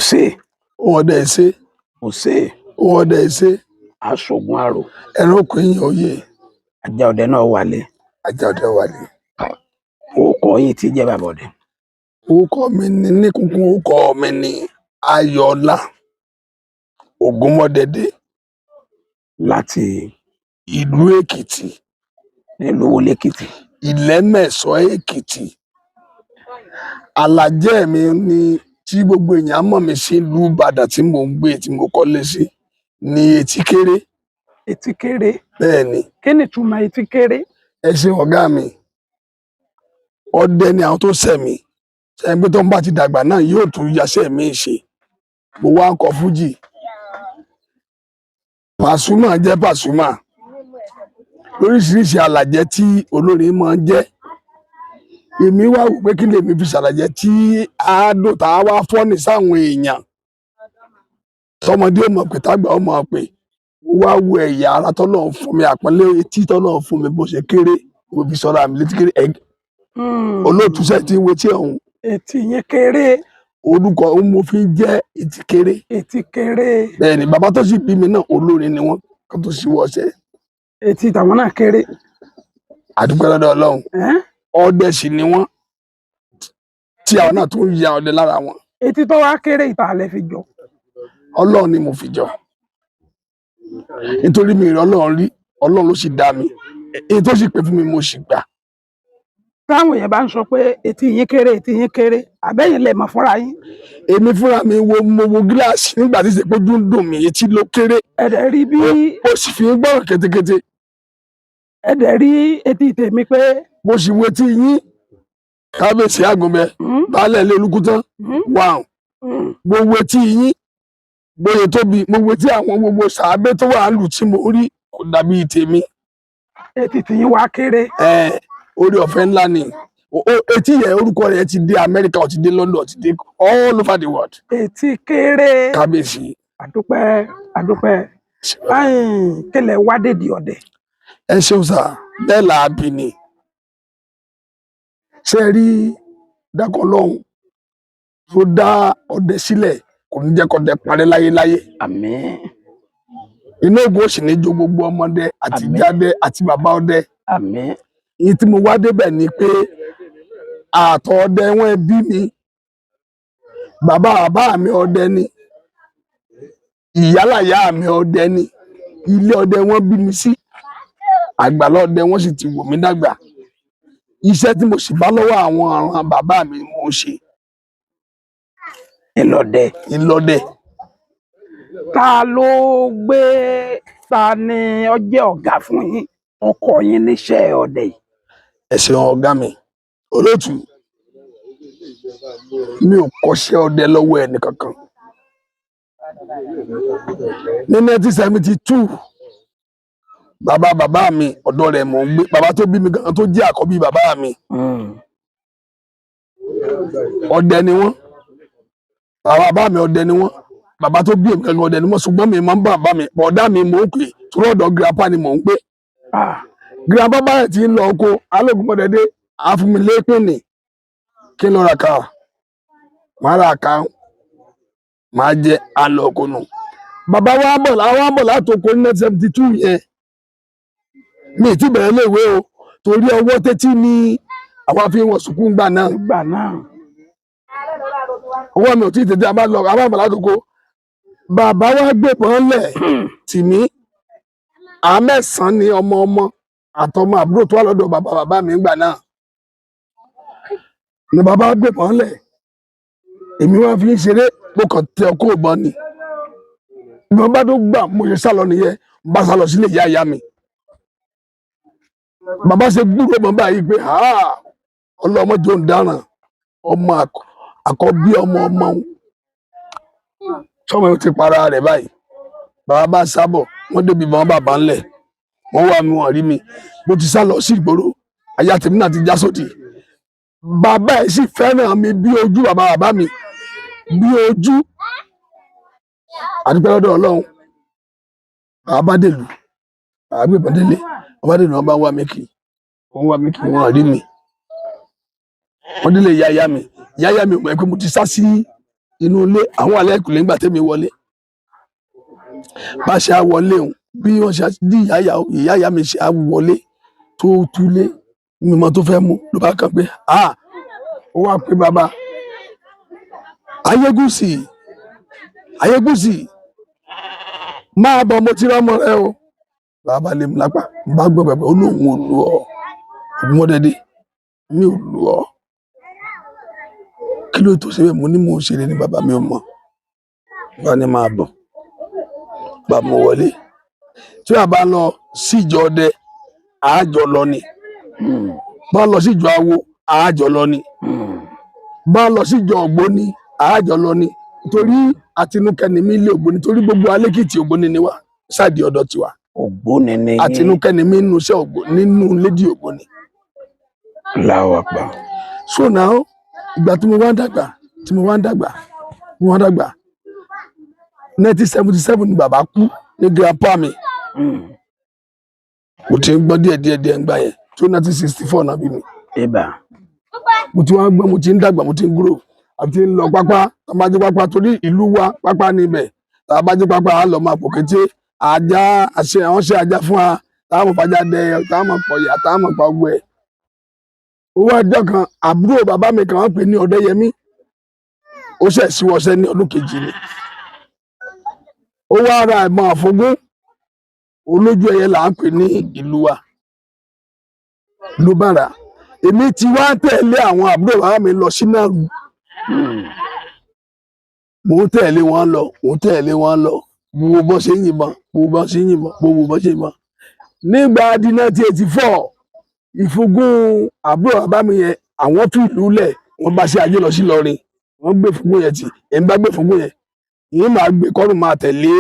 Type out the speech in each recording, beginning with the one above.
Òsè. Òun ọdẹ ẹsẹ. Òsè. Òun ọdẹ ẹsẹ. Aṣogun àrò. Ẹranko yìí òye. Ajá ọdẹ náà wálé. Ajá ọdẹ wálé. Orúkọ yìí ti jẹ́ bàbá ọdẹ. Orúkọ mi ni ní kúnkún, orúkọ mi ni Ayọ̀ọ́lá Ògúnmọ́dẹdẹ. Láti ìlú Èkìtì. Nílùú wo lẹ́kìtì? Ìlẹ́mẹ̀sọ́ Èkìtì. Alàjẹ́ mi ni tí gbogbo èèyàn mọ̀ mí sí ìlú Ìbàdàn tí mò ń gbé, tí mo kọ́lé sí ní Etíkéré. Etíkéré. Bẹ́ẹ̀ ni. Kí ni ìtumọ̀ Etíkéré? Ẹ ṣe ọ̀gá mi. Ọdẹ ni àwọn tó ṣẹ̀ mí. Ṣe pé tó ń bá ti dàgbà náà yóò tún yaṣẹ́ mi ṣe. Mo wá ń kọ fújì. Pàṣúmà jẹ́ Pàṣúmà. Lóríṣiríṣi alàjẹ́ tí olórin máa ń jẹ́. Èmi wá wò pé kí lèmi fi ṣàlàjẹ́ tí á dùn tá a wá fọ́nì sáwọn èèyàn. Tọmọdé ó mọ̀ pé tágbà ó mọ̀ pé wá wo ẹ̀yà ara tọ́lọ́run fún mi, àpọ́nlé etí tọ́lọ́run fún mi bó ṣe kéré, mo fi sọ́ra mi létí kéré. Olóòtú sẹ́ ti ń wetí ọ̀hún. Etí yín kéré. Orúkọ mo fi ń jẹ́ Etíkéré. Etíkéré. Bẹ́ẹ̀ ni, bàbá tó sì bí mi náà olórin ni wọ́n kó tó ṣíwọ́ ọṣẹ́. Etí tàwọn náà kéré. Àdúpẹ́ lọ́dọ̀ Ọlọ́run. Ọdẹ sì ni wọ́n tí àwọn náà tún ya ọdẹ lára wọn. Etí tó wá kéré ìta lẹ fi jọ. Ọlọ́run ni mo fi jọ. Nítorí mi rí Ọlọ́run rí, Ọlọ́run ló sì dá mi. Èyí tó sì pè fún mi mo sì gbà. Táwọn èèyàn bá ń sọ pé etí yín kéré, etí yín kéré, àbẹ́yìn lè mọ̀ fúnra yín. Èmi fúnra mi wo mo wo gíláàsì nígbà tí ìṣèpéjú ń dùn mí, etí ló kéré. Ẹ̀dẹ̀ rí bí. Ó sì fi ń gbọ́ràn kétékété. Ẹ̀dẹ̀ rí etí tèmi pé. Mo sì wo etí yín, kábíyèsí àgùnbẹ, baálẹ̀ ilé Olúkútán, wà mo wo etí yín bóyá tóbi, mo wo etí àwọn gbogbo sàábé tó wà lù tí mo rí kò dàbí tèmi. Etí tìyín wá kéré. Orí ọ̀fẹ́ ńlá ni. Etí yẹn orúkọ rẹ̀ ti dé Amẹ́ríkà, ó ti dé London, ó ti dé all over the world. Etíkéré. Kábíyèsí. Àdúpẹ́ àdúpẹ́. Kílẹ̀ wá dèdè ọ̀dẹ̀. Ẹ ṣeun sá, bẹ́ẹ̀ là á bí ni. Ṣé ẹ rí dákọ̀ lọ́hùn tó dá ọdẹ sílẹ̀ kò ní jẹ́ kọ́dẹ parẹ́ láyéláyé. Àmín. Inú ògùn òsì ní jó gbogbo ọmọdé àti jáde àti bàbá ọdẹ. Àmín. Èyí tí mo wá débẹ̀ ni pé àtọ̀ ọdẹ wọn bí mi, bàbá bàbá mi ọdẹ ni, ìyálàyá mi ọdẹ ni, ilé ọdẹ wọn bí mi sí, àgbàlá ọdẹ wọn sì ti wò mí dàgbà. Iṣẹ́ tí mo sì bá lọ́wọ́ àwọn ọ̀ràn bàbá mi mò ń ṣe. Ńlọdẹ. Ńlọdẹ. Ta ló gbé, ta ni ó jẹ́ ọ̀gá fún yín, ọkọ yín níṣẹ́ ọdẹ yìí? Ẹ ṣeun ọ̀gá mi, olóòtú. Mi ò kọ́ṣẹ́ ọdẹ lọ́wọ́ ẹnì kankan. Ní 1972, bàbá bàbá mi ọ̀dọ̀ rẹ̀ mò ń gbé, bàbá tó bí mi gan tó jẹ́ àkọ́bí bàbá mi. Ọdẹ ni wọ́n. Bàbá bàbá mi ọdẹ ni wọ́n. Bàbá tó bí èmi gangan ọdẹ ni wọ́n, ṣùgbọ́n mi máa ń bá bàbá mi, bọ̀dá mi mò ń pè, torí ọ̀dọ̀ grandpa ni mò ń gbé. Grandpa báyìí ti ń lọ oko, alóògùn-mọ̀dẹ́dẹ́, á fún mi lépìnì kí n lọ ra kàrà. Màá ra àkàrà, màá jẹ àlọ́ oko nù. Bàbá wa bọ̀ láwa bọ̀ látoko ní 1972 yẹn. Mi ì tí bẹ̀rẹ̀ léèwé o, torí ọwọ́ tẹ́tí ni àwa fi ń wọ sùkúù ńgbà náà. Nígbà náà. Ọwọ́ mi ò tí ì tètè, a bá lọ, a bá bọ̀ látoko. Bàbá wa gbébọn lẹ̀ tì mí. Àmẹ́sàn-án ni ọmọ ọmọ àtọmọ àbúrò tó wà lọ́dọ̀ bàbá bàbá mi ńgbà náà. Ni bàbá gbébọn lẹ̀. Èmi wá fi ń ṣeré, mo kàn tẹ ọkọ ìbọn ni. Ìbọn bá tó gbà mo ṣe sálọ nìyẹn, mo bá sálọ sílé ìyá ìyá mi. Bàbá ṣe gbúròó ìbọn báyìí pé ọlọ́mọdé ò ń dáràn, ọmọ àkọ́bí ọmọ ọmọ òun. Sọmọ yóò ti para rẹ̀ báyìí. Bàbá bá sábọ̀, wọ́n débi ìbọn bàbá ńlẹ̀. Wọ́n wá mi, wọ́n rí mi. Mo ti sá lọ sí ìgboro, àyà tèmi náà ti já sódì. Bàbá ẹ̀ sì fẹ́ràn mi bí ojú bàbá bàbá mi, bí ojú. Àdúpẹ́ lọ́dọ̀ Ọlọ́run. Bàbá bá dèlù, bàbá gbé ìbọn délé, bàbá dèlù, wọ́n bá ń wá mi kì. Wọ́n wá mi kì, wọ́n rí mi. Wọ́n délé ìyá ìyá mi. Ìyá ìyá mi ò mọ̀ pé mo ti sá sí Inú ilé àwọn alẹ́ ìkùlé ńgbà tẹ́mi wọlé, bá ṣe á wọlé òun, bí wọ́n ṣe dí ìyá ìyá ìyá mi ṣe á wọlé tó túlé mímọ tó fẹ́ mú ló bá kàn pé a ó wá pé bàbá Ayégúsì, Ayégúsì, máa bọ̀, mo ti rọ́mọ rẹ o. Bàbá lè mú lápá, n bá gbọ́ pẹ̀pẹ́, ó lóun ò lù ọ́, Ògúnmọ́dẹ́dẹ́, mi ò lù ọ́, kí ló tó ṣe bẹ́ẹ̀? Mo ní mò ń ṣeré ní bàbá, mi ò mọ̀. Bá ní máa bọ̀, bá mo wọlé tí a bá lọ síjọ ọdẹ, àájọ lọ ni. Bá lọ síjọ awo, àájọ lọ ni. Bá lọ síjọ ògbóni, àájọ lọ ni, torí Àtinúkẹ́ ni mí lé ògbóni, torí gbogbo Alékìtì ògbóni ni wá sáàdì ọ̀dọ̀ tiwa. Ògbóni ni yín. Àtinúkẹ́ ni mí nínú iṣẹ́ ògbóni, nínú lédì ògbóni. Allahu Akbar. So now, ìgbà tí mo wá ń dàgbà, tí mo wá ń dàgbà, mo wá ń dàgbà, 1977 ni bàbá kú, ní grandpa mi. Mo ti ń gbọ́ díẹ̀ díẹ̀ díẹ̀ ńgbà yẹn tó 1964 náà bí mi. Ibà. Mo ti wá ń gbọ́, mo ti ń dàgbà, mo ti ń grow, àti ń lọ pápá, tàbájú pápá, torí ìlú wa pápá níbẹ̀. Tàbájú pápá, á lọ máa pòkété ajá, àṣẹ àwọn ṣe ajá fún wa, táwọn fàájà dẹ, táwọn pọ̀yà, táwọn pa ọgbẹ́. Owó ọjọ́ kan, àbúrò bàbá mi kan, wọ́n pè ní Ọ̀dẹ́yẹmí, ó ṣẹ̀ síwọ́sẹ́ ní ọdún kejì ni. Ó wá ra ìbọn àfogún olójú ẹyẹ là ń pè ní ìlú wa, ló bá rà. Èmi ti wá tẹ̀lé àwọn àbúrò bàbá mi lọ sí Nàrú. Mò ń tẹ̀lé wọn lọ, mò ń tẹ̀lé wọn lọ, gbogbo bó ṣe ń yìnbọn, gbogbo bó ṣe ń yìnbọn, gbogbo bó ṣe ń yìnbọn. Nígbà di 1984, ìfúngún àbúrò bàbá mi yẹn, àwọn fi ìlú lẹ̀, wọ́n bá ṣe ajé lọ sí Ìlọrin, wọ́n gbé ìfúngún yẹn tì. Èmi bá gbé ìfúngún yẹn, ìyẹn máa gbé kọ́rùn, máa tẹ̀lé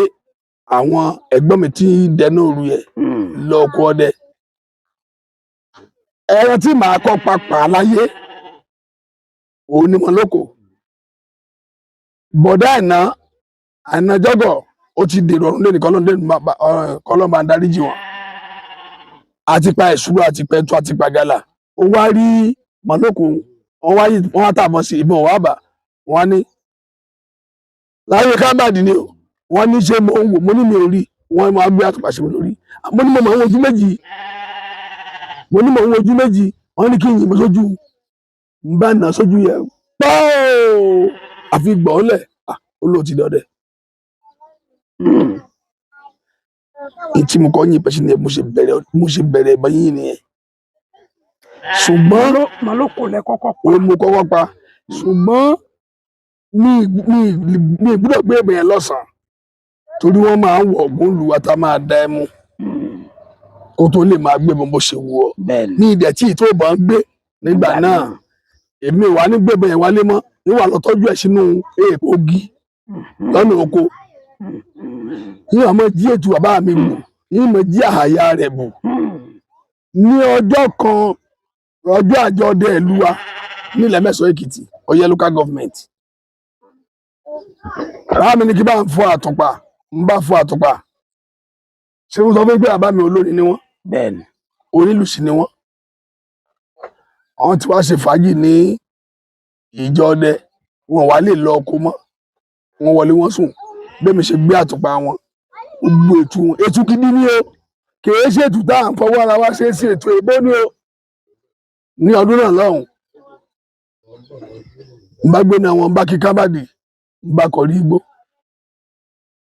àwọn ẹ̀gbọ́n mi tí ń dẹnu òru yẹn lọ oko ọdẹ. Ẹran tí màá kọ́ papà láyé òun ni mo lóko bọ̀dá àná, àná jọ́gọ̀, ó ti dèrò ọ̀run lẹ́nu, kọ́lọ́n bá ń dáríjì wọn. Àti pa ìṣúró, àti pẹ̀tù, àti pa gàlà. Ó wá rí mọ̀lókò, wọ́n wá yí, wọ́n wá tàbọ̀ sí ìbọn, wà bà wọ́n ní láyé kábàdì ni o. Wọ́n ní ṣé mo ń wò? Mo ní mi ò rí. Wọ́n máa gbé àtùpà sí mi lórí. Mo ní mo máa ń wojú méjì, mo ní mo ń wojú méjì. Wọ́n ní kí n yìnbọn sójú, n bá nà sójú yẹn pọ́ọ́, àfi gbọ̀ọ́lẹ̀ ó lóò ti dọdẹ. Tí mo kọ́ yìn pẹ̀sì ni mo ṣe bẹ̀rẹ̀ ìbọn yìnyín nìyẹn, ṣùgbọ́n Màlókò lẹ kọ́kọ́ pa. Òun mo kọ́kọ́ pa, ṣùgbọ́n mi mi mi gbọ́dọ̀ gbé ìbọn yẹn lọ́sàn-án, torí wọ́n máa ń wọ ọ̀gbun lu wa tá a máa da ẹmu kó tó lè máa gbé ìbọn bó ṣe wù ọ́. Bẹ́ẹ̀ni. Ní ilẹ̀ tí ìtò ìbọn gbé nígbà náà, èmi wà ní gbébọn yẹn wálé mọ́, níwà lọ tọ́jú ẹ̀ sínú èèpo igi lọ́nà oko. Yín àmọ́ jí ètò bàbá mi bù, yín mọ̀ jí àhàyà rẹ̀ bù. Ní ọjọ́ kan, ọjọ́ àjọ ọdẹ ìlú wa nílẹ̀ Mẹ́sàn-án Èkìtì, Ọ̀yẹ́ local government, bàbá mi ní kí bá ń fọ àtùpà, ń bá fọ àtùpà. Ṣé mo sọ fún yín pé bàbá mi olórin ni wọ́n? Bẹ́ẹ̀ni. Onílù sì ni wọ́n. Àwọn tí wàá ṣe fàájì ní ìjọ ọdẹ, wọn wà lè lọ oko mọ́, wọn wọlé, wọn sùn. Bẹ́ẹ̀ mi ṣe gbé àtùpà wọn, gbogbo ètò wọn, ètò gidi ni o, kìí ṣe ètò tá à ń fọwọ́ ara wa ṣe é sí, ètò ìbò ni o. Ní ọdún náà lọ́hùn, n bá gbé náà wọn, bá kí kábàdì, n bá kọrí igbó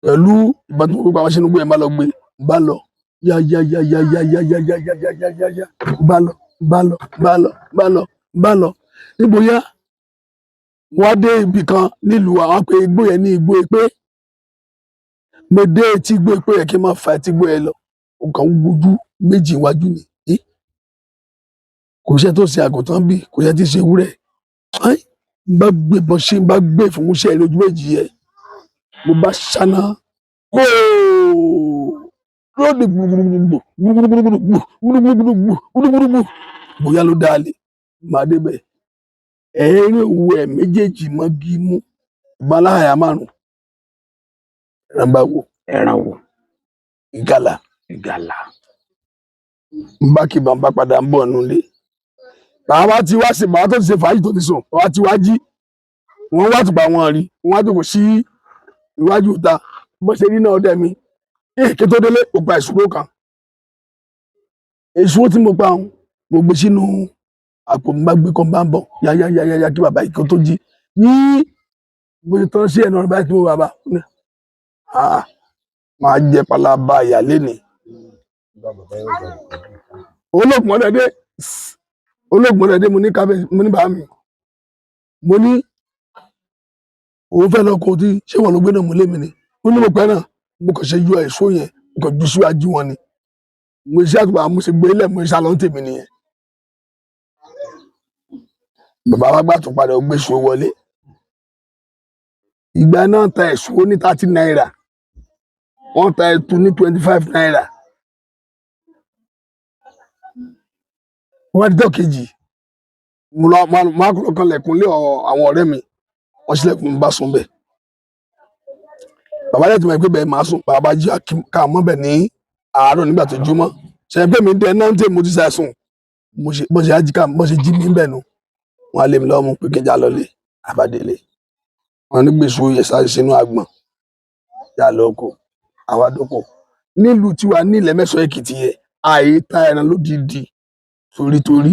pẹ̀lú ìbọn tó ń pa wọn sínú igbó yẹn, bá lọ gbé, n bá lọ yá yá yá yá yá yá yá yá yá yá yá yá yá, n bá lọ, n bá lọ, n bá lọ, n bá lọ, n bá lọ. Níbo yá, wọ́n dé ibì kan nílùú àwọn pé igbó yẹn ní igbó pé mo dé etí igbó pé yẹ kí n máa fa etí igbó yẹn lọ, ó kàn ń wojú méjì iwájú ni. Kò sẹ́ tó ṣe àgùntàn bí, kò sẹ́ tí ń ṣe ewúrẹ́. N bá gbé bọ́n ṣe, n bá gbé ìfúnmúṣẹ́ lójú méjì yẹn, mo bá ṣáná kóò lóde gbùgbùgbùgbù gbùgbùgbùgbù gbùgbùgbùgbù gbùgbùgbùgbù, bóyá ló dáa lé màá débẹ̀. Ẹ̀ẹ́rìn òwú ẹ̀ méjèèjì mọ́gí mú ìbọn aláhàyà márùn-ún, ẹ̀ràn bá wò. Ẹran wo? Ìgalà. Ìgalà. N bá kí bàbá padà ń bọ̀ nulẹ̀. Bàbá tí wá sí, bàbá tó ti ṣe fàájì tó ti sùn, bàbá tí wá jí. Wọ́n wá tùpà wọn rí, wọ́n á jókòó sí iwájú ìta bó ṣe rí náà ọdẹ mi. Kí tó délé, mo pa ìṣòro kan. Èso tí mo pa òun, mo gbé sínú àpò, mi bá gbé kan bá ń bọ̀ yáyáyáyá kí bàbá yìí kó tó jí ní mo ṣe tán sí ẹnu ọ̀rọ̀ báyìí tí mo bàbá ní, "Ah, máa jẹ palaba ìyá léni." Olóògùn ọdẹdẹ, olóògùn ọdẹdẹ, mo ní kábẹ, mo ní bàá mi, mo ní òun fẹ́ lọ kó tí ṣé wọn ló gbé náà, mo lé mi ni. Mo ní mo pẹ́ náà, mo kàn ṣe yọ èso yẹn, mo kàn jù síwájú wọn ni. Mo ṣe àtùpà, mo ṣe gbé lẹ̀, mo ṣe sálọ ń tèmi nìyẹn. Bàbá wa gbà tó padà, ó gbé èso wọlé. Ìgbà náà ta èso ní ₦30, wọ́n ta ẹtu ní ₦25. Wọ́n ti dọ́ kejì, mo lọ mo á kúrò kan lẹ̀kùn lé àwọn ọ̀rẹ́ mi, wọ́n sílẹ̀kùn, mi bá sùn bẹ̀. Bàbá dẹ̀ tí mo pé bẹ́ẹ̀ máa sùn. Bàbá jí ká mọ́ bẹ̀ ní àárọ̀ nígbà tó júmọ́ ṣe pé mi dẹ náà tẹ̀, mo ti ṣàìsùn. Mo ṣe bó ṣe ají ká bó ṣe jí mi bẹ̀ nu, wọ́n á lé mi lọ́wọ́ mú pé kí n já lọlé. Àbádélé, wọ́n ní gbèsè oyè sáré sínú àgbọ̀n yà lọ oko. Àwa dóko nílùú tiwa ní ilẹ̀ Mẹ́sàn-án Èkìtì yẹn, àyè ta ẹran lódìdí torítorí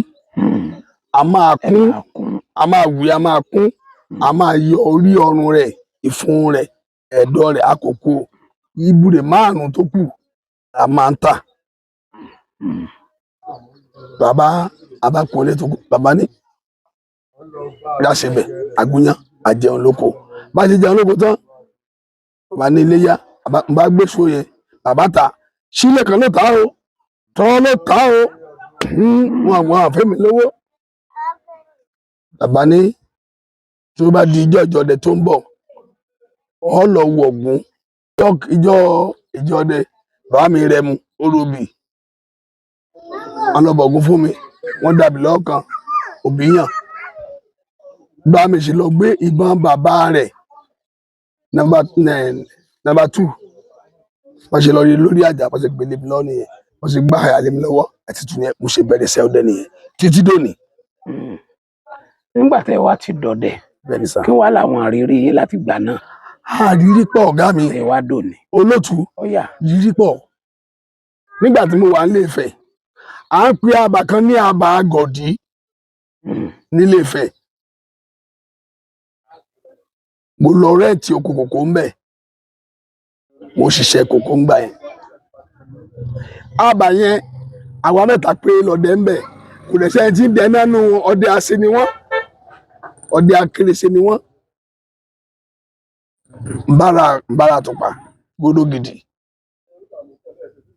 a máa Ẹ kún máa kún. A máa wí, a máa kún, a máa yọ orí, ọrùn rẹ̀, ìfun rẹ̀, ẹ̀dọ̀ rẹ̀, àkókò ibùdó márùn tó kù a máa ń tà. Bàbá abakunlé tó kù, bàbá ní dásìbẹ̀ àgúnyán àjẹun lóko. Bá a ṣe jẹun lóko tán, bàbá ní ilé yá, bàbá bá gbé so yẹn, bàbá ta sílẹ̀ kan ló ta o, tọ́ ló ta o. Wọn àwọn àfẹ́ mi lówó. Bàbá ní tí ó bá di ijọ́ ìjọdẹ tó ń bọ̀, ọ lọ wọ̀gùn ìjọ ìjọdẹ. Bàbá mi rẹ mu orobì, wọn lọ bọ̀gùn fún mi, wọ́n dàbí lọ́ọ̀kan òbí yàn. Bá mi sì lọ gbé ìbọn bàbá rẹ̀ number 2, wọ́n ṣe lọ rí lórí àjà, wọ́n ṣe gbélé mi lọ́wọ́ nìyẹn, wọ́n ṣe gbá àyà lé mi lọ́wọ́ àti tún yẹn. Mo ṣe bẹ̀rẹ̀ iṣẹ́ ọdẹ nìyẹn títí dòní. Nígbà tẹ́ wá ti dọdẹ, Bẹ́ẹ̀ ni sà. kí wàá làwọn àrírí yín láti gbà náà Àrírí pọ̀, ọ̀gá mi. tẹ́ wá dòní? Olótú. Ó yá. Rírí pọ̀. Nígbà tí mo wà nílé Ifẹ̀, à ń pe àbà kan ní àbà Gọ̀dí nílé Ifẹ̀. Mo lọ rent oko kòkó ń bẹ̀, mo ṣiṣẹ́ kòkó ń gbà yẹn. Àbà yẹn, àwa mẹ́ta pé lọ́dẹ ń bẹ̀, kò dẹ̀ sẹ́ni tí ń dẹ nánú. Ọdẹ ase ni wọ́n, ọdẹ akérèsé ni wọ́n. Ń bára ń bára àtùpà gbódò gidi,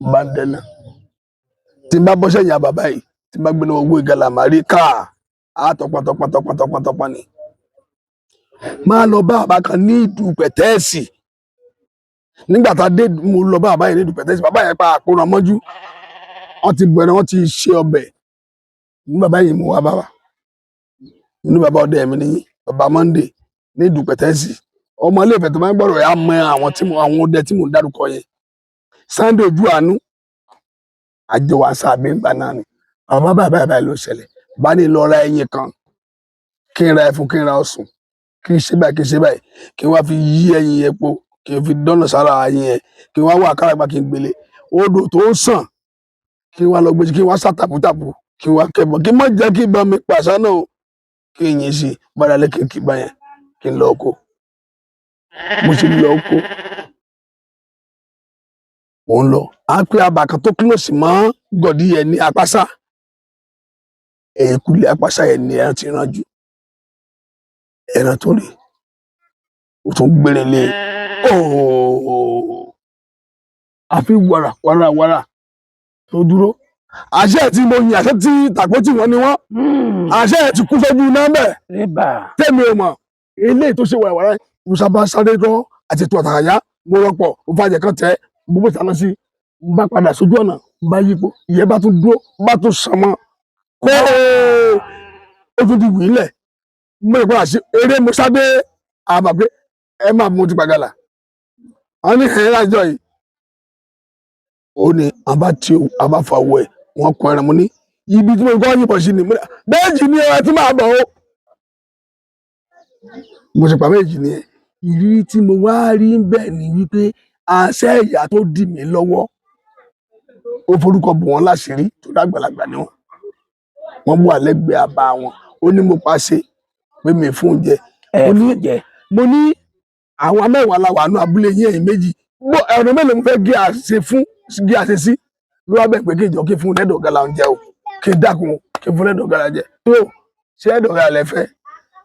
ń bá ń dẹ́nà. Tí n bá bọ́ sẹ́yìn àbá báyìí, tí n bá gbé lọ́wọ́ owó ìgalà màrí káà á tọpa tọpa tọpa tọpa tọpa ni. Máa lọ bá bàbá kan ní ìdù pẹ̀tẹ́ẹ̀sì. Nígbà tá a dé, mo lọ bá bàbá yẹn ní ìdù pẹ̀tẹ́ẹ̀sì. Bàbá yẹn pa àkóràn mọ́jú, wọ́n ti bẹ̀rẹ̀, wọ́n ti ṣe ọbẹ̀ ní. Bàbá yìí mú wá bàbá ní bàbá ọdẹ mi ní bàbá Monday ní ìdù pẹ̀tẹ́ẹ̀sì. Ọmọ ilé Ifẹ̀ tó máa ń gbọ́dọ̀ yà mọ àwọn tí mo àwọn ọdẹ tí mo ń dárúkọ yẹn, Sunday ojú àánú àjọ wa sábẹ́ ńgbà náà ni. Bàbá bàbá bàbá ló ṣẹlẹ̀ bá ní lọ ra ẹyin kan, kí n ra ẹfun, kí n ra ọsùn, kí n ṣe báyìí, kí n ṣe báyìí, kí n wá fi yí ẹyin yẹn po, kí n fi dọ́nà sára ẹyin yẹn, kí n wá wà káràgbà, kí n gbélé odò tó ń sàn, kí n wá lọ gbé, kí n wá sàtàpùtàpù, kí n wá kẹbọ, kí n má jẹ́ kí ìbọn mi pàṣẹ náà o, kí n yìn sí gbọ́dọ̀ lé, kí n kí bá yẹn, kí n lọ oko. Mo ṣe lọ oko, mò ń lọ, à ń pè abà kan tó close mọ́ gọ̀dí yẹn ní apáṣá, ẹ̀yìnkùlé apáṣá yẹn ní ẹran ti ránjú, ẹran tó rí o tún gbére lé ooo, àfi wàrà wàrà wàrà tó dúró. Àṣẹ tí mo yìn, àṣẹ tí tàpótì wọn ni wọn, àṣẹ tí kú sójú iná bẹ́ẹ̀. Rébà. Tẹ́mi ò mọ̀ eléyìí tó ṣe wàràwàrà. Musa bá sáré rọ àti ètò àtàyà, mo rọpò, mo fàjẹ kan tẹ, mo bó sáná sí, mo bá padà sójú ọ̀nà, mo bá yípo, ìyẹn bá tún dúró, mo bá tún sàn mọ́ kó ó tún di wìílẹ̀. Mo lè padà sí eré, mo sábẹ́ àbà pé ẹ máa mú ti gbàgàlà. Àwọn ní ẹ̀yìn lájọ yìí, ó ní àbá tí a bá fa owó ẹ̀, wọ́n kọ ẹran. Mo ní ibi tí mo kọ́ yìnbọn sí ni. Mo ní bẹ́ẹ̀ jì ní ẹ tí máa bọ̀ ó. Mo ṣe pa méjì nìyẹn. Ìrírí tí mo wá rí ń bẹ̀ ni wípé àṣẹ ìyá tó dì mí lọ́wọ́, ó forúkọ bò wọ́n láṣìírí tó dàgbàlagbà ni wọ́n. Wọ́n wà lẹ́gbẹ̀ẹ́ àbá wọn. Ó ní mo paṣẹ pé mi fún oúnjẹ. Ẹ Mo ní fún jẹ. Mo ní àwọn mẹ́wàá la wà nù abúlé yín, ẹ̀yìn méjì bó ẹ̀rọ mélòó mo fẹ́ gé àṣẹ fún, gé àṣẹ sí ló wá bẹ̀ pé kí ìjọ kí fún lẹ́dọ̀ gala oúnjẹ o, kí n dákun o, kí n fún lẹ́dọ̀ gala jẹ tó ṣé ẹ̀dọ̀ gala lẹ fẹ́,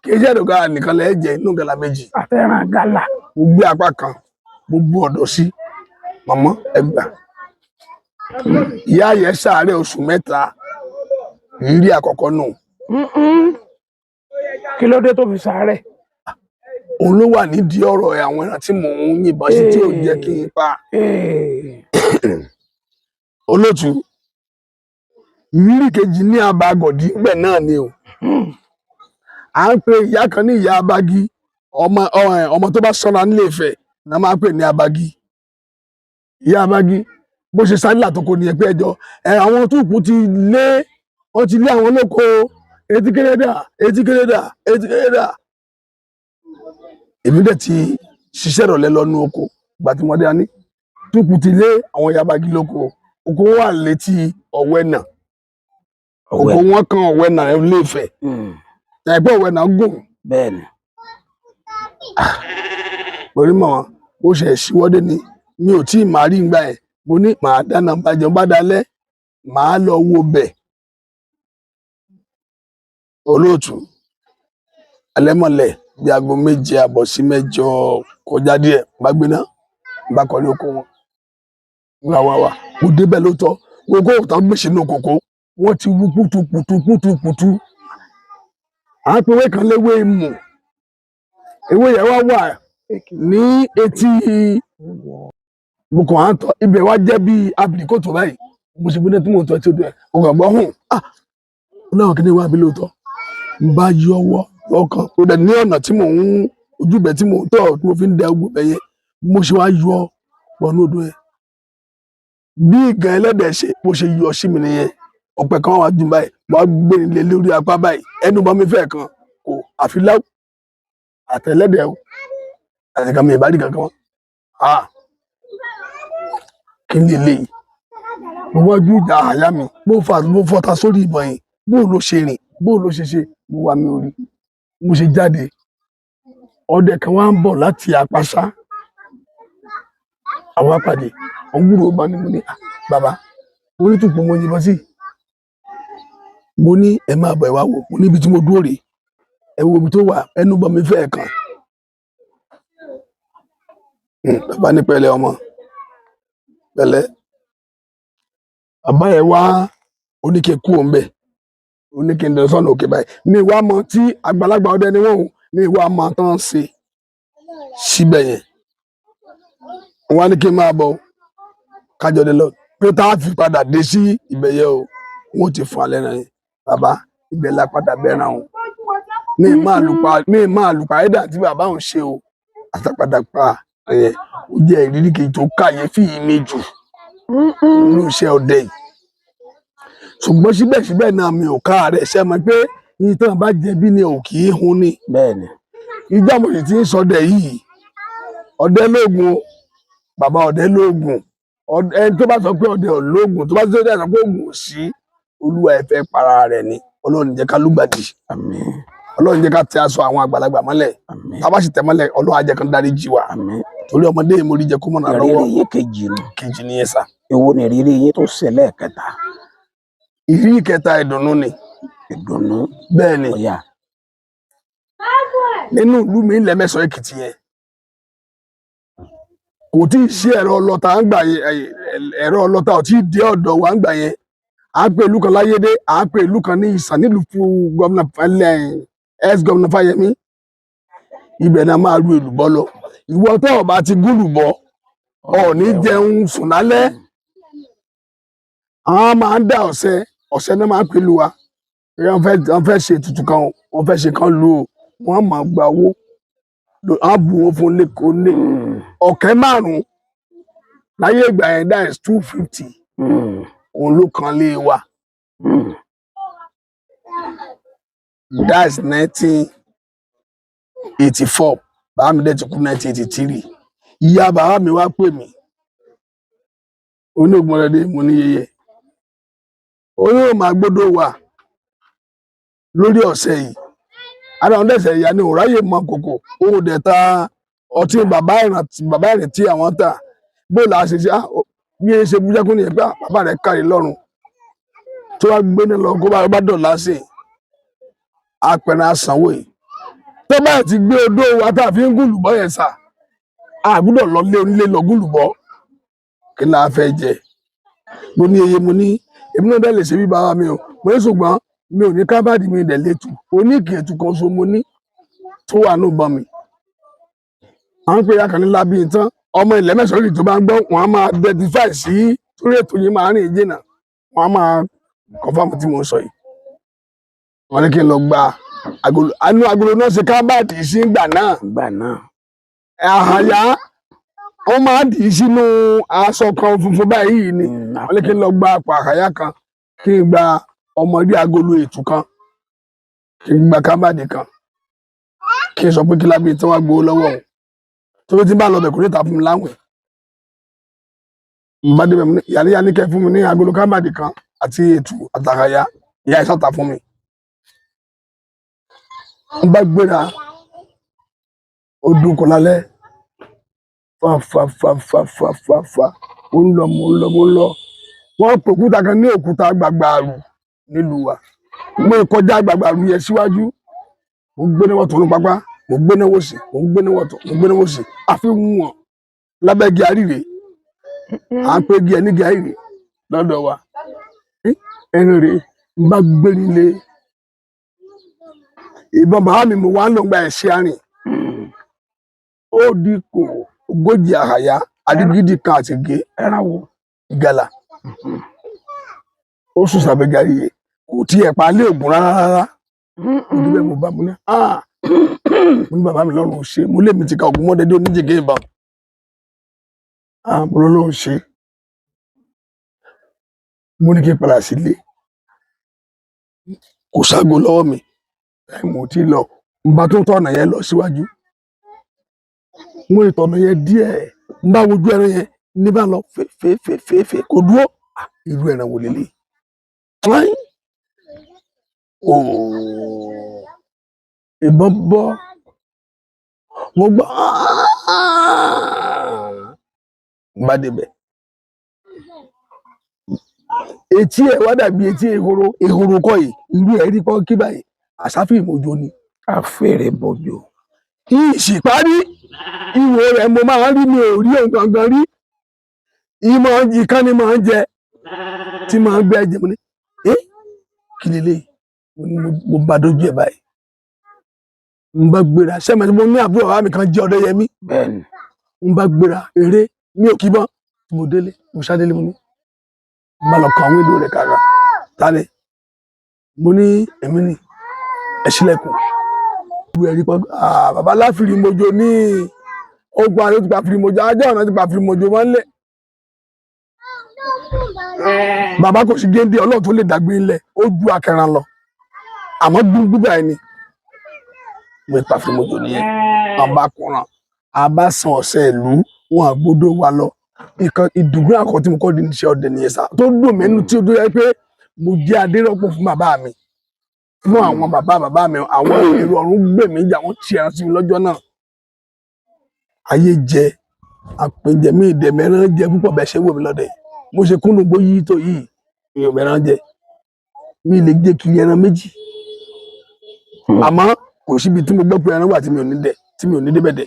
kí ṣé ẹ̀dọ̀ gala nìkan lẹ jẹ inú gala méjì. Àtẹ̀ràn gàlà. Mo gbé apá kan, mo bú ọ̀dọ̀ sí màmá ẹgbà ìyá yẹn ṣàárẹ̀ oṣù 3. Ìrírí àkọ́kọ́ nù. Kí ló dé tó fi sàárẹ̀? Òun ló wà nídìí ọ̀rọ̀ àwọn ẹran tí mò ń yìnbọn sí tí ò jẹ́ kí n pa. Olótú, ìrírí kejì ní abagọ̀dí ńbẹ̀ náà ni o. À ń pe ìyá kan ní ìyá abagi. Ọmọ ọmọ tó bá sanra nílé Ifẹ̀ náà máa ń pè ní abagi. Ìyá abagi bó ṣe sáré látọkọ nìyẹn pé ẹjọ ẹ àwọn tó kù ti lé, wọn ti lé àwọn lóko, etí kéré dà, etí kéré dà, etí kéré dà. Èmi dẹ̀ ti ṣiṣẹ́ ìrọ̀lẹ́ lọ́nu oko. Ìgbà tí wọ́n dé, a ní tó kù ti lé àwọn ìyá abagi lóko. Oko wà létí Ọ̀wẹ́nà, oko wọn kan Ọ̀wẹ́nà Ilé Ifẹ̀, ẹgbẹ́ Ọ̀wẹ́nà gùn. Bẹ́ẹ̀ni. Orí mọ̀ wọn bó ṣe ṣíwọ́dé ni mi ò tí ì máa rí ngbà yẹn. Mo ní màá dáná bàjẹ́ bá dalẹ̀, màá lọ wo bẹ̀. Olóòtú, alẹ́mọ̀lẹ̀ bí aago 7:30 sí 8 kọjá díẹ̀, bá gbéná bá kọ́lé oko wọn wá wá wá. Mo débẹ̀ lóòótọ́, gbogbo òkúta gbèsè inú kòkó wọ́n ti wú kùtùkùtù kùtùkùtù. À ń pe ewé kan léwé imù. Ewé yẹn wá wà ní etí mo kàn á tọ ibẹ̀, wá jẹ́ bí abìlíkòtò báyìí. Mo ṣe gbóná tí mo tọ́ tí ó dùn ẹ̀, mo kàn gbọ́ hùn, ah, náà kí ni wà bí lóòótọ́ n bá yọ ọwọ́ lọ́kàn ó dẹ̀ ní ọ̀nà tí mò ń ojúbẹ̀ tí mò ń tọ̀ tí mo fi ń dẹ ogun bẹ̀ yẹn. Mo ṣe wá yọ wọnú odò yẹn bí ìgàn ẹlẹ́dẹ̀ ṣe mo ṣe yọ sí mi nìyẹn. Ọ̀pẹ kan wà jù báyìí, wọ́n á gbé nílé lórí apá báyìí, ẹnu bá mi fẹ́ kan kò àfi láwù àtẹlẹ́dẹ̀ o àti kan mi ìbádìí kankan wọn. Ah, kí ni eléyìí? Mo wájú ìjà àyà mi, mo fà mo fọta sórí ìbọn yẹn. Bó ló ṣe rìn, bó ló ṣe ṣe, mo wà mí orí mo ṣe jáde. Ọdẹ kan wá ń bọ̀ láti Àpáṣá, àwọn apàdé òwúrò bá ní. Mo ní, "Ah, bàbá," mo ní, tùpọ̀ mo yìnbọn sí. Mo ní ẹ máa bọ̀, ẹ wá wò. Mo níbi tí mo dúró rèé, ẹ wo ibi tó wà, ẹnu bọ̀ mi fẹ́ kàn. Bàbá ní pẹ̀lẹ́ ọmọ, pẹ̀lẹ́. Bàbá yẹn wá oníke kú òun bẹ, oníke ń lọ sọ́nà òkè báyìí. Mi wá mọ tí àgbàlagbà ọdẹ ni wọ́n o, mi wá mọ tán ṣe síbẹ̀ yẹn. Wọ́n á ní kí n máa bọ̀ kájọ dé lọ pé tá a fi padà dé sí ibẹ̀ yẹn o, wọ́n ti fún alẹ́ náà yẹn. Bàbá, ibẹ̀ la padà bẹ́ẹ̀ràn o. Mi máa lùpa, mi máa lùpa ẹ̀dá tí bàbá òun ṣe o, àtàpadà pa yẹn. Ó jẹ́ ìrírí kejì tó kàyéfì mi jù nínú iṣẹ́ ọdẹ yìí. Ṣùgbọ́n síbẹ̀síbẹ̀ náà, mi ò káàárẹ̀ ṣe mọ̀ pé ìtàn bá jẹ̀bi ni ò kì í hun ni. Bẹ́ẹ̀ni. Ìjọ mo sì ti ń sọdẹ yìí, ọdẹ lóògùn o, bàbá ọdẹ lóògùn. Ẹni tó bá sọ pé ọdẹ ò lóògùn, tó bá sọ pé oògùn ò sí, olúwa ẹ fẹ́ para rẹ̀ ni. Ọlọ́run jẹ́ ká lùgbàdì. Àmín. Ọlọ́run jẹ́ ká tẹ aṣọ àwọn àgbàlagbà mọ́lẹ̀. Àmín. Tá a bá sì tẹ̀ mọ́lẹ̀, Ọlọ́run á jẹ́ kán dárí jì wá. Àmín. Torí ọmọdé yìí mo rí jẹ kó mọ̀nà lọ́wọ́. Ìrírí yín kejì nù. Kejì nìyẹn sà. Èwo ni ìrírí yín tó ṣẹlẹ̀ kẹta? Ìrírí kẹta, ìdùnnú ni. Ìdùnnú. Bẹ́ẹ̀ ni. Ọ̀yà. Nínú ìlú mi ilẹ̀ Mẹ́sàn-án Èkìtì yẹn, kò tí ì sí ẹ̀rọ ọlọ́ta ń gbà yẹn. Ẹ̀rọ ọlọ́ta ò tí ì dé ọ̀dọ̀ wa ń gbà yẹn. À ń pè ìlú kan Láyédé, à ń pè ìlú kan ní Ìsàn nílùú fún gómìnà ex gómìnà Fáyẹmí. Ibẹ̀ náà máa ru èlùbọ́ lọ. Ìwọ tó o bá ti gúlùbọ́, ò ní jẹun sùn lálẹ́. Àwọn máa ń dá ọ̀sẹ̀ ọ̀sẹ̀ náà máa ń pè lu wa. Wọ́n fẹ́ ṣe ètùtù kan o, wọ́n fẹ́ ṣe kan lu o, wọ́n máa gba owó, wọ́n bu owó fún lẹ́kọ̀ọ́ ní 5,000 láyé ìgbà yẹn, that is 250. Òun ló kan lé wa. That is nineteen 84, bàbá mi dẹ̀ ti kú 1983. Ìyá bàbá mi wá pè mí, onígbọ̀nrẹ́dẹ́. Mo ní yẹyẹ ó ní òun máa gbọ́dọ̀ wà lórí ọ̀sẹ̀ yìí. Ara òun dẹ̀sẹ̀ ìyá ni òun ráyè mọ kòkò, òun dẹ̀ ta ọtí bàbá ìrántí, bàbá ìrètí àwọn tà bó là á ṣe ṣe. Bí ẹ ṣe bújẹ́kún nìyẹn pé bàbá rẹ̀ kárí lọ́rùn tó wá gbé ní lọ kó bá dọ̀là sí i apẹ̀rẹ̀ àsanwó yìí tó bá ti gbé odó wa tá a fi ń gùlùbọ́ yẹn sà, a gbúdọ̀ lọ lé onílé lọ gùlùbọ́. Kí ni a fẹ́ jẹ? Mo ní eye, mo ní èmi náà dẹ̀ lè ṣe bí bàbá mi o. Mo ní ṣùgbọ́n mi ò ní kábàdì, mi dẹ̀ létù oníkì ètù kan so mo ní tó wà ní ìbọn mi. À ń pè ya kan ní lábí tán ọmọ ilẹ̀ mẹ́sàn-án tó bá ń gbọ́ wọn á máa identify sí torí ètò yìí máa rìn jìnnà, wọn á máa confirm tí mo ń sọ yìí. Wọn ní kí n lọ gba agolo, àánú agolo náà ṣe kábàdì sí ìgbà náà. Ìgbà náà. Àhàyà wọn máa dì í sínú aṣọ kan funfun báyìí ni. Wọn ní kí n lọ gba àpò àhàyà kan, kí n gba ọmọdé agolo ètù kan, kí n gba kábàdì kan, kí n sọ pé kí lábí tí wọn gbowó lọ́wọ́ òun tó ti bá lọ bẹ̀ kò ní ta fún mi láwìn. N bá débẹ̀, mo ní ìyá ní kẹ́ fún mi ní agolo kábàdì kan àti ètù àtàkàyà. Ìyá ìsàtà fún mi. N bá gbéra, ó dún kọ lálẹ́ fa fa fa fa fa fa fa, ó ń lọ, mo ń lọ, mo ń lọ. Wọ́n pè òkúta kan ní òkúta gbàgbàrù nílùú wa. Mo kọjá gbàgbàrù yẹn síwájú, mo gbé náwó tó ní pápá, mo gbé náwó sí, mo gbé náwó tó, mo gbé náwó sí, àfi wọn lábẹ́ igi àríre. À ń pè igi ẹ ní igi àríre lọ́dọ̀ wa. Ẹran rè ń bá gbé nílé ìbọn bàbá mi, mo wá ń lọ gba ẹ̀ṣẹ̀ arìn. Ó di kò 40 àhàyà àdìgídì kan àti gé. Ẹran wo? Ìgalà. Ó sùn sábẹ́ gàrí yẹn, kò tiẹ̀ pa lé ògùn rárá rárá. Mo débẹ̀, mo bá, mo ní ah, mo ní bàbá mi lọ́rùn ṣe, mo lé mi ti ka ògùn mọ́dẹ́dẹ́ oníjègé ìbọn. Ah, mo lọ́rùn ṣe, mo ní kí n padà sílé. Kò ságo lọ́wọ́ mi, mo ti lọ n bá tó tọ̀nà yẹn lọ síwájú. Mo ìtọ̀nà yẹn díẹ̀, n bá wojú ẹran yẹn ní bá lọ fèfèfèfè, kò dúró. Irú ẹran wò lélẹ̀? Ooo, ìbọn bọ́, mo gbọ́ n bá débẹ̀, etí ẹ̀ wá dàbí etí ehoro. Ehoro kọ́ yìí, irú ẹ̀ rí pọ́n kí báyìí, àsáfì ìmọ̀jọ ni. Àfèrè bòjò. Ìsìparí ìwò rẹ̀ mo máa ń rí, mi ò rí òun gangan rí. Ìmọ̀ ìkànnì máa ń jẹ tí máa ń gbé ẹ̀jẹ̀. Mo ní ẹ́ kí lélẹ̀? Mo bá dojú ẹ̀ báyìí, n bá gbéra sẹ́mi. Mo ní àbúrò bàbá mi kan jẹ́ Ọdẹ́yẹmí. Bẹ́ẹ̀ni. N bá gbéra eré, mi ò kí bọ́n. Mo délé, mo ṣá délé, mo ní n bá lọ kàn wíńdò rẹ̀ kàkà tani. Mo ní èmi ni, ẹ ṣílẹ̀kùn. Irú ẹ̀rí pọ́n. Bàbá láfìrí mojo ní ogun àti ti pa fìrìmọ̀jò ajá ọ̀nà ti pa fìrìmọ̀jò máa ń lẹ̀. Bàbá kò sí géńdé ọlọ́run tó lè dàgbé ńlẹ̀, ó ju akẹran lọ, àmọ́ gbúngbú báyìí ni mo pa fìrìmọ̀jò nìyẹn. Àbá kùnà, àbá san ọ̀sẹ̀ ìlú wọn àgbódò wa lọ. Ìkan ìdùnnú àkọ́ tí mo kọ́ di iṣẹ́ ọdẹ nìyẹn sá, tó dùn mí nínú tí ó dúró pé mo jẹ́ adérọ́pò fún bàbá mi, fún àwọn bàbá bàbá mi. Àwọn èrò ọ̀run gbè mí jà, wọ́n ti ẹran sí mi lọ́jọ́ náà. Ayé jẹ àpèjẹ mi, ìdẹ mẹ́rán jẹ púpọ̀. Bẹ́ẹ̀ ṣe wò mí lọ́dẹ, mo ṣe kúnnù gbó yí tó yìí, mi ò mẹ́rán jẹ, mi lè jẹ kiri ẹran méjì. Àmọ́ kò síbi tí mo gbọ́ pé ẹran wà tí mi ò ní dẹ, tí mi ò ní débẹ̀ dẹ.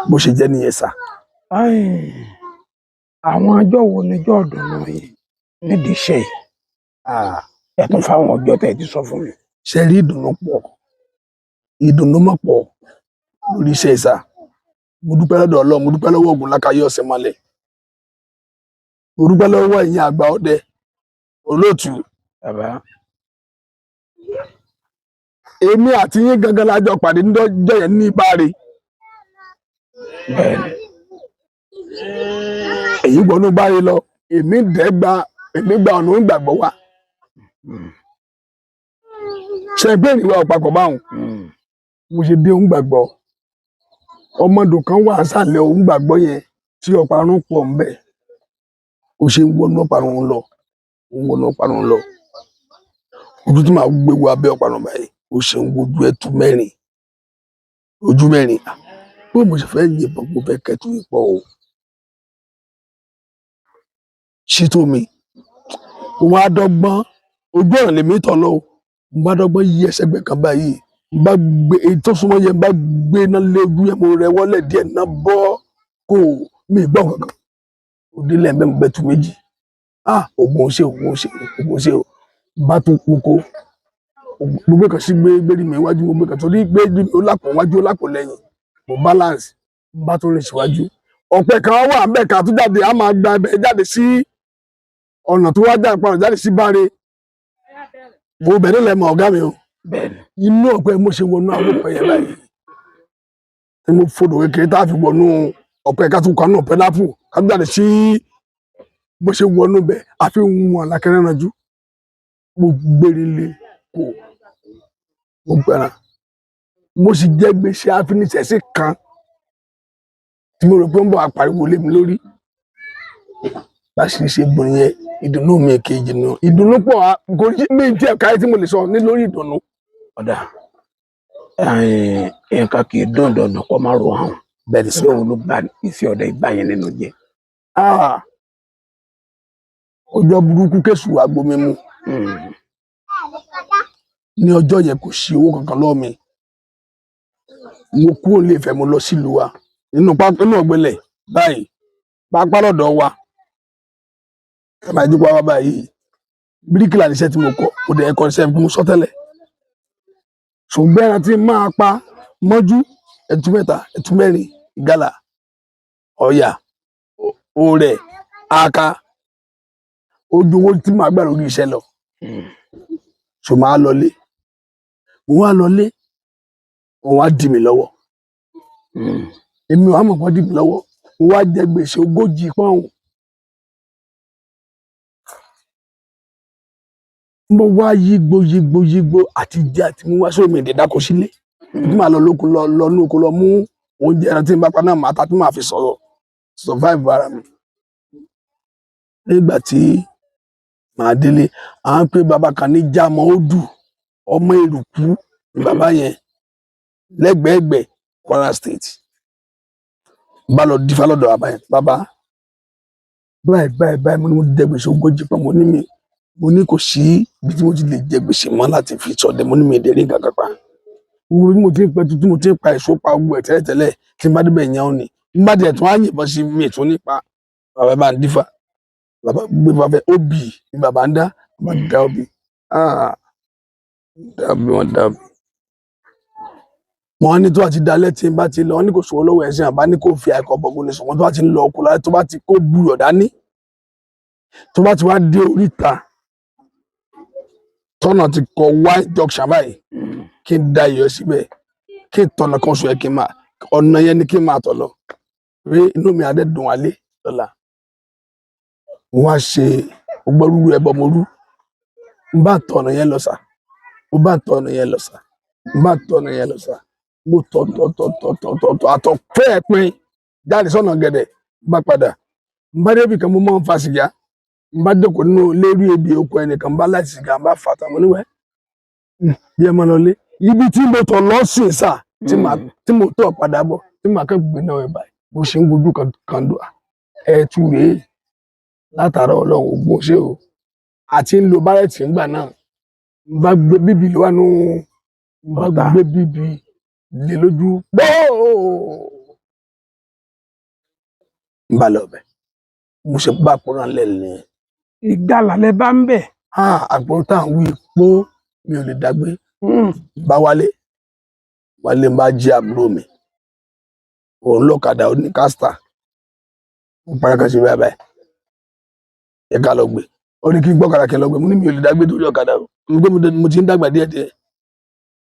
Bó ṣe jẹ́ nìyẹn sà. Àwọn ọjọ́ wo níjọ́ ọ̀dùnnú yìí nídìí iṣẹ́ yìí? Ẹ tún fáwọn ọjọ́ tẹ́ ẹ ti sọ fún mi. Ṣe rí, ìdùnnú pọ̀, ìdùnnú mọ̀ pọ̀ lórí iṣẹ́ ìsà. Mo dúpẹ́ lọ́dọ̀ Ọlọ́run, mo dúpẹ́ lọ́wọ́ Ògùn lákàyè ọ̀sẹ̀ mọ́lẹ̀, mo dúpẹ́ lọ́wọ́ ẹ̀yin àgbà ọdẹ, olóòtú. Bàbá. Èmi àti yín gangan la jọ pàdé níjọ́ yẹn ní Ìbáre. Bẹ́ẹ̀ni. Èyí gbọ́nú báre lọ, èmi dẹ́ gba, èmi gba ọ̀nà ìgbàgbọ́ wa. Ṣe pé ìwà ọ̀pápọ̀ báwọn mo ṣe dé òun gbàgbọ́, ọmọdé kan wà sálẹ̀ òun gbàgbọ́ yẹn tí ọ̀parun pọ̀ ń bẹ̀. Ó ṣe ń wọnú ọ̀parun lọ, ó ń wọnú ọ̀parun lọ, ojú tí màá gbé wo abẹ́ ọ̀parun báyìí, ó ṣe ń wojú ẹtù mẹ́rin, ojú mẹ́rin. Bó mo ṣe fẹ́ yìnbọn, mo fẹ́ kẹtù ìpọ̀ o ṣètò mi. Mo wá dọ́gbọ́n, ojú ọ̀nà lèmi tọ̀ lọ o. Mo bá dọ́gbọ́n yí ẹsẹ̀ gbẹ̀ kan báyìí, mo bá gbé èyí tó súnmọ́ yẹn, mo bá gbé iná lé ojú yẹn, mo rẹ wọlé díẹ̀ náà bọ́ kó mi gbọ́ kankan. Òdìlẹ̀ mẹ́mu bẹ́ẹ̀ tu méjì. Ah, ògùn ṣe, ògùn ṣe, ògùn ṣe o. Bá tún kókó, mo gbé kan sí gbé gbérí mi iwájú, mo gbé kan torí gbérí mi ó lápò wájú, ó lápò lẹ́yìn, mo balance. Mo bá tún rìn síwájú, ọ̀pẹ kan wà bẹ́ẹ̀ ká tó jáde, a máa gba ibẹ̀ jáde sí ọ̀nà tó wá jáde padà jáde sí báre. Mo bẹ̀rẹ̀ lẹ́mọ̀ ọ̀gá mi o. Bẹ́ẹ̀ni. Inú ọ̀pẹ mo ṣe wọnú àwọn ọ̀pẹ yẹn báyìí tí mo fodò kékeré tá a fi wọnú ọ̀pẹ ká tún kanú ọ̀pẹ lápò ká tó jáde sí, bó ṣe wọnú bẹ̀ àfi wọn alákẹ́rẹ́ ranjú. Mo gbére lé kó mo gbẹran, mo sì jẹ gbèsè àfinisẹ̀sí kan tí mo rò pé ń bọ̀ apariwo lé mi lórí. Bá a ṣe ṣe gbọ̀n yẹn, ìdùnnú mi kejì nù, ìdùnnú pọ̀ kò sí mi tí ẹ̀ka tí mo lè sọ ní lórí ìdùnnú. Ọ̀dà, nǹkan kì í dùn dọ̀dọ̀ kó má ro hàn. Bẹ́ẹ̀ ni sí òun ló gba iṣẹ́ ọdẹ ìgbà yẹn nínú jẹ. Ah, ọjọ́ burúkú kẹsù agbomi mu ní ọjọ́ yẹn, kò sí owó kankan lọ́wọ́ mi. Mo kúrò nílé Ifẹ̀, mo lọ sílùú wa nínú pápá nínú ọ̀gbẹlẹ̀ báyìí, pápá lọ́dọ̀ wa ẹ máa dípò wá báyìí. Bíríkìlà níṣẹ́ tí mo kọ́, mo dẹ̀ kọ́ iṣẹ́ bí mo sọ tẹ́lẹ̀. Ṣùgbọ́n ẹran tí máa pa mọ́jú, ẹtú mẹ́ta, ẹtú mẹ́rin, ìgalà, ọ̀yà, òrẹ̀, aka, ojú owó tí màá gbà lórí iṣẹ́ lọ. So máa lọlé, mo wá lọlé, wọn wá dì mí lọ́wọ́. Èmi ò wá mọ̀ kán dì mí lọ́wọ́. Mo wá jẹ gbèsè 40 pọ́ùn. Mo wá yígbo yígbo yígbo àti jẹ àti mú wá sómi ìdè dáko sílé tí màá lọ lóko, lọ lọ ní oko lọ mú oúnjẹ, ẹran tí n bá pa náà màá ta tí màá fi sọ̀rọ̀ survive ara mi. Nígbà tí màá délé, à ń pè bàbá kan ní Jámọ̀ Ódù, ọmọ Èrùkú ní bàbá yẹn lẹ́gbẹ̀ẹ́gbẹ̀ Kwara State. Bá lọ dífá lọ́dọ̀ bàbá yẹn, bàbá báyìí báyìí báyìí, mo ní mo jẹ gbèsè 40 pọ́n, mo ní mi, mo ní kò sí ibi tí mo ti lè jẹ gbèsè mọ́ láti fi sọdẹ, mo ní mi ìdérí nǹkan kan pa. Gbogbo bí mo ti ń pẹtu tí mo ti ń pa èso pa gbogbo ẹ̀ tẹ́lẹ̀tẹ́lẹ̀, tí n bá débẹ̀ yẹn ó ní n bá tiẹ̀ tún á yìnbọn sí mi tún nípa. Bàbá bá ń dífá, bàbá gbé bàbá fẹ́ obì ni bàbá ń dá, bàbá dá obì, ah, dá obì, wọn dá obì. Wọn ní tó bá ti dalẹ̀ tí n bá ti lọ, wọn ní kò sówó lọ́wọ́ ẹ̀sìn, àbá ní kò fi àìkọ́ bọ̀gùn ní sùnwọ́n tó bá ti ń lọ oko láti tó bá ti kó gbúyọ̀ dání, tó bá ti wá dé oríta tọ́nà ti kọ Y junction báyìí, kí n da iyọ̀ síbẹ̀, kí n tọ̀nà kan sọ yẹ kí n máa ọ̀nà yẹn ni kí n máa tọ̀ lọ rí, inú mi adé dùn wálé lọ́la. Wọ́n á ṣe ọgbọ́n ẹbọ mo rú, n bá tọ̀nà yẹn lọ sà, mo bá tọ̀nà yẹn lọ sà, n bá tọ̀nà yẹn lọ sà, mo tọ̀ tọ̀ tọ̀ tọ̀ tọ̀ tọ̀ tọ̀ àtọ̀ fẹ́ẹ̀ pin jáde sọ́nà gẹ̀dẹ̀, n bá padà, n bá débi kan, mo máa ń fa sìgá, n bá jókòó nínú lérí ebi oko ẹnìkan, n bá láti sìgá, n bá fà tán, mo níwẹ̀ bí ẹ máa lọ lé ibi tí mo tọ̀ lọ́sìn sà, tí mo tọ̀ padà bọ̀, tí màá kàn gbé náà ẹ̀ báyìí, bó ṣe ń wojú kan dùn ẹ̀ tú rèé látara Ọlọ́run ògùn ṣé o àti ń lo bárẹ̀tì ńgbà náà. N bá gbé bíbí ló wà nù, n bá Ọ̀tá. gbé bíbí lé lójú gbóò, n bá lọ bẹ̀, mo ṣe bá àpò náà lẹ̀ nìyẹn. Ìgalà lẹ bá ń bẹ̀. Ah, àpò tá à ń wí pó mi ò lè dàgbé. Bá wálé wálé, ń bá jí àbúrò mi, òun lọ́kadà, ó ní kásítà, mo parí kan ṣe báyìí báyìí, ẹ ká lọ gbé. Ó ní kí n gbọ́kadà kí n lọ gbé. Mo ní mi ò lè dágbé torí ọ̀kadà o, mo gbé mo ti ń dàgbà díẹ̀ díẹ̀,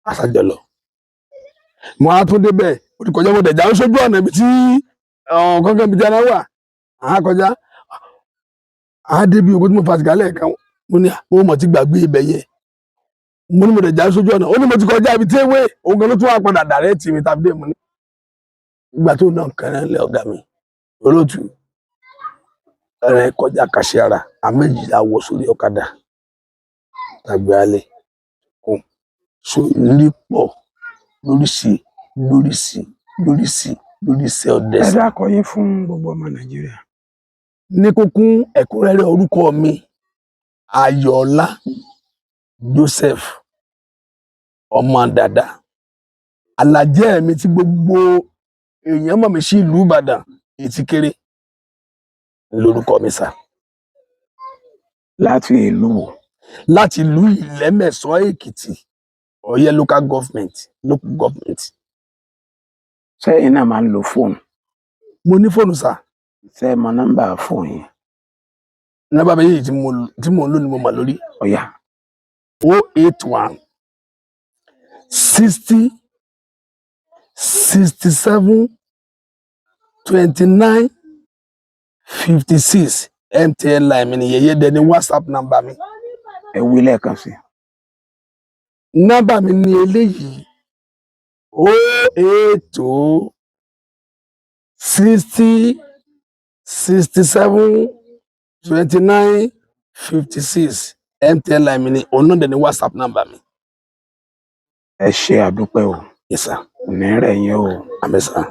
àṣàjọ lọ. Mo á tún débẹ̀, ó ti kọjá, mo dẹ̀ já ó sójú ọ̀nà ibi tí kankan ibi tí ara wà á kọjá á débi òkú tí mo fa sìgá lẹ́ẹ̀kan. Mo ní mo mọ̀ ti gbàgbé ibẹ̀ yẹn. Mo ní mo dẹ̀ já sójú ọ̀nà. Ó ní mo ti kọjá ibi tí ewé òun gan ló tún wà padà dàrẹ́ tì mí tàbí dé. Mo ní ìgbà tó náà kẹrin lẹ ọ̀gá mi olóòtú ẹrẹ kọjá kàṣẹ ara àméjìlá wọ sórí ọ̀kadà tàbí alẹ́ kún. So ìrírí pọ̀ lóríṣìí lóríṣìí lóríṣìí lóríṣìí ọdẹ. Ẹ dákọ yín fún gbogbo ọmọ Nàìjíríà. Ní kúkún ẹ̀kúnrẹ́rẹ́, orúkọ mi Ayọ̀ọ́lá Joseph ọmọ dàda alàjẹ́ mi tí gbogbo èèyàn mọ̀ mí sí ìlú Ìbàdàn Ètíkéré lórúkọ mi sà. Láti ìlú wo? Láti ìlú Ìlẹ́mẹ̀sọ́ Èkìtì, Ọ̀yẹ́ local government. Sẹ́yìn náà máa ń lo fóònù? Mo ní fóònù sà. Ṣé ẹ mọ nọ́mbà fóònù yín? Nọ́mbà méjèèjì tí mo ń lò ni mo mọ̀ lórí. Ọ̀yá. 081 60 67 29 56. MTN line mi ni yẹyẹ dẹ ní WhatsApp number mi. Ẹ wí lẹ́ẹ̀kan sí. Nọ́mbà mi ni eléyìí: 080 60 67 29 56. MTN line mi ni òun náà dẹ̀ ní WhatsApp number mi. Ẹ ṣe, àdúpẹ́ o. Yes sir. Kò ní rẹ̀ yín o. Àmín sir.